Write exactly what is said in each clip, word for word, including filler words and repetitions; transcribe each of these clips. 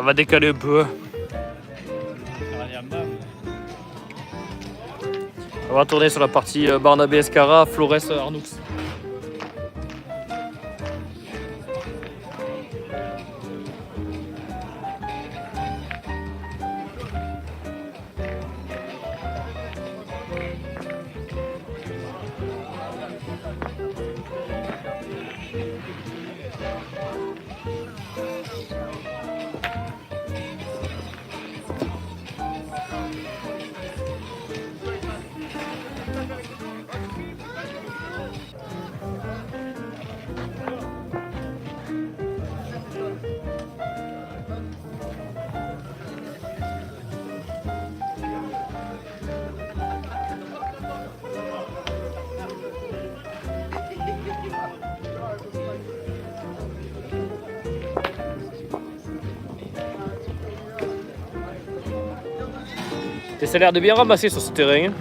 On va décaler un peu. On va tourner sur la partie, euh, Barnabé Escara, Flores, euh, Arnoux. Et ça a l'air de bien ramasser sur ce terrain, hein.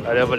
Allez, on va aller